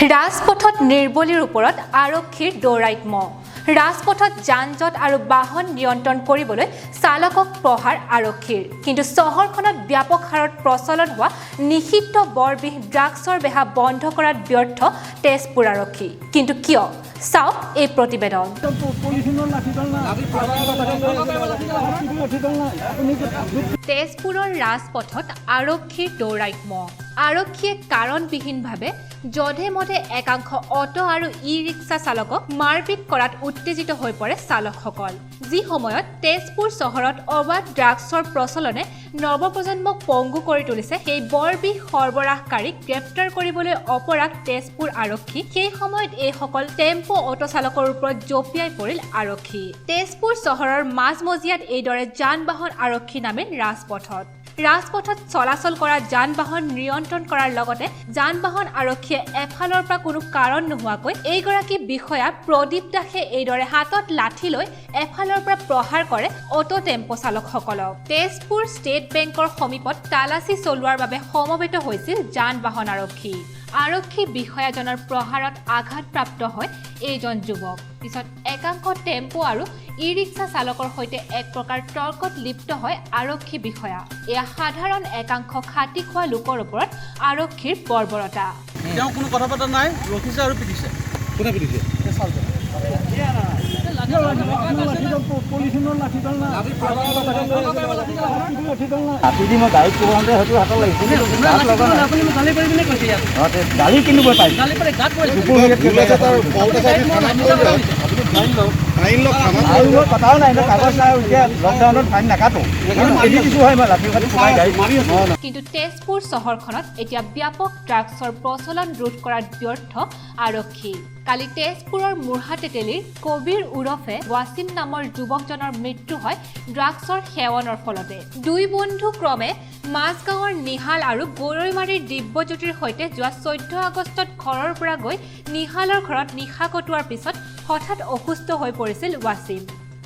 ৰাজপথত নিৰ্বলীৰ ওপৰত আৰক্ষীৰ দৌৰাত্ম্য। ৰাজপথত যান জঁট আৰু বাহন নিয়ন্ত্ৰণ কৰিবলৈ চালকক প্ৰহাৰ আৰক্ষীৰ। কিন্তু চহৰখনত ব্যাপক হাৰত প্ৰচলন হোৱা নিষিদ্ধ বৰবিহ ড্ৰাগছৰ বেহা বন্ধ কৰাত ব্যৰ্থ তেজপুৰ আৰক্ষী। কিন্তু কিয়? চাওক এই প্ৰতিবেদন। পলিথিনৰ লাঠিডাল নাই, লাঠিডাল নাই আপুনি। তেজপুৰৰ ৰাজপথত আৰক্ষীৰ দৌৰাত্ম্য। আৰক্ষীয়ে কাৰণবিহীনভাৱে যধে মধে একাংশ অট' আৰু ই ৰিক্সা চালকক মাৰপিট কৰাত উত্তেজিত হৈ পৰে চালকসকল। যি সময়ত তেজপুৰ চহৰত অবাধ ড্ৰাগছৰ প্ৰচলনে নৱপ্ৰজন্মক পংগু কৰি তুলিছে, সেই বৰবিহ সৰবৰাহকাৰীক গ্ৰেপ্তাৰ কৰিবলৈ অপৰাগ তেজপুৰ আৰক্ষী, সেই সময়ত এইসকল টেম্পো অট' চালকৰ ওপৰত জঁপিয়াই পৰিল আৰক্ষী। তেজপুৰ চহৰৰ মাজমজিয়াত এইদৰে যান বাহন আৰক্ষী নামিল ৰাজপথত। ৰাজপথত চলাচল কৰা যান বাহন নিয়ন্ত্ৰণ কৰাৰ লগতে যান বাহন আৰক্ষীয়ে এফালৰ পৰা কোনো কাৰণ নোহোৱাকৈ এইগৰাকী বিষয়া প্ৰদীপ দাসে এইদৰে হাতত লাঠি লৈ এফালৰ পৰা প্ৰহাৰ কৰে অট' টেম্পো চালকসকলক। তেজপুৰ ষ্টেট বেংকৰ সমীপত তালাচী চলোৱাৰ বাবে সমবেত হৈছিল যান বাহন আৰক্ষী। আৰক্ষী বিষয়াজনৰ প্ৰহাৰত আঘাতপ্ৰাপ্ত হয় এইজন যুৱক। পিছত একাংশ টেম্পো আৰু ই ৰিক্সা চালকৰ সৈতে এক প্ৰকাৰ তৰ্কত লিপ্ত হয় আৰক্ষী বিষয়া। এয়া সাধাৰণ একাংশ খাটি খোৱা লোকৰ ওপৰত আৰক্ষীৰ বৰ্বৰতা। তেওঁ কোনো কথা পতা নাই, ৰখিছে আৰু পিটিছে। কোনে পিটিছে? এই চালজন। লাঠিডাল, পলিথিনৰ লাঠিডাল নাই, লাঠিডাল নাই। ৰাতি দি মই গাড়ীত কোবাওঁতে হয়তো হাতত লাগিছে, কিন্তু গাত লগা নাই। আপুনি মোক গালি পাৰি পিনে কৈছে ইয়াত। অঁ, তে গালি কিন্তু মই পাইছোঁ। গালি পাৰে, গাত পৰিছে। ভুল আছে, তাৰ ফল্ট আছে, আপুনি থানাত লৈ যাওক। আপুনি ফাইন লওক। ফাইন লওক, থানাত আৰু লৈ যাওক। মোৰ কথাও নাই, কাগজ নাই। এতিয়া লকডাউনত ফাইন নাকাটো, কিন্তু খেদি দিছোঁ হয় মই লাঠি ফাটি কোবাই গাড়ী। কিন্তু তেজপুৰ চহৰখনত এতিয়া ব্যাপক ড্ৰাগছৰ প্ৰচলন ৰোধ কৰাত ব্যৰ্থ আৰক্ষী। কালি তেজপুৰৰ মুঢ়াতেতেলীৰ কবিৰ ওৰফে ৱাছিম নামৰ যুৱকজনৰ মৃত্যু হয় ড্ৰাগছৰ সেৱনৰ ফলতে। দুই বন্ধু ক্ৰমে মাজগাঁৱৰ নিহাল আৰু গৰৈমাৰীৰ দিব্যজ্যোতিৰ সৈতে যোৱা 14 আগষ্টত ঘৰৰ পৰা গৈ নিহালৰ ঘৰত নিশা কটোৱাৰ পিছত হঠাৎ অসুস্থ হৈ পৰিছিল ৱাছিম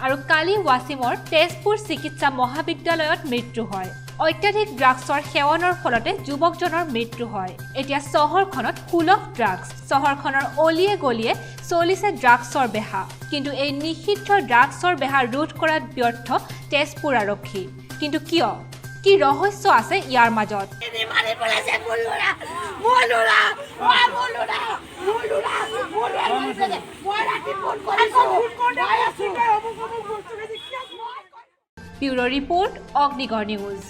আৰু কালি ৱাছিমৰ তেজপুৰ চিকিৎসা মহাবিদ্যালয়ত মৃত্যু হয়। অত্যাধিক ড্ৰাগছৰ সেৱনৰ ফলতে যুৱকজনৰ মৃত্যু হয়। এতিয়া চহৰখনত সুলভ ড্ৰাগছ। চহৰখনৰ অলিয়ে গলিয়ে চলিছে ড্ৰাগছৰ বেহা। কিন্তু এই নিষিদ্ধ ড্ৰাগছৰ বেহা ৰোধ কৰাত ব্যৰ্থ তেজপুৰ আৰক্ষী। কিন্তু কিয়? কি ৰহস্য আছে ইয়াৰ মাজত? মাৰি পেলাইছে মোৰ ল'ৰা, মোৰ ল'ৰা, মোৰ ল'ৰা, মোৰ ল'ৰা, মোৰ ল'ৰা মাৰিছে। মই ৰাতি ফোন কৰিছোঁ, মই আছোঁ। Bureau' report, Agnigarh news.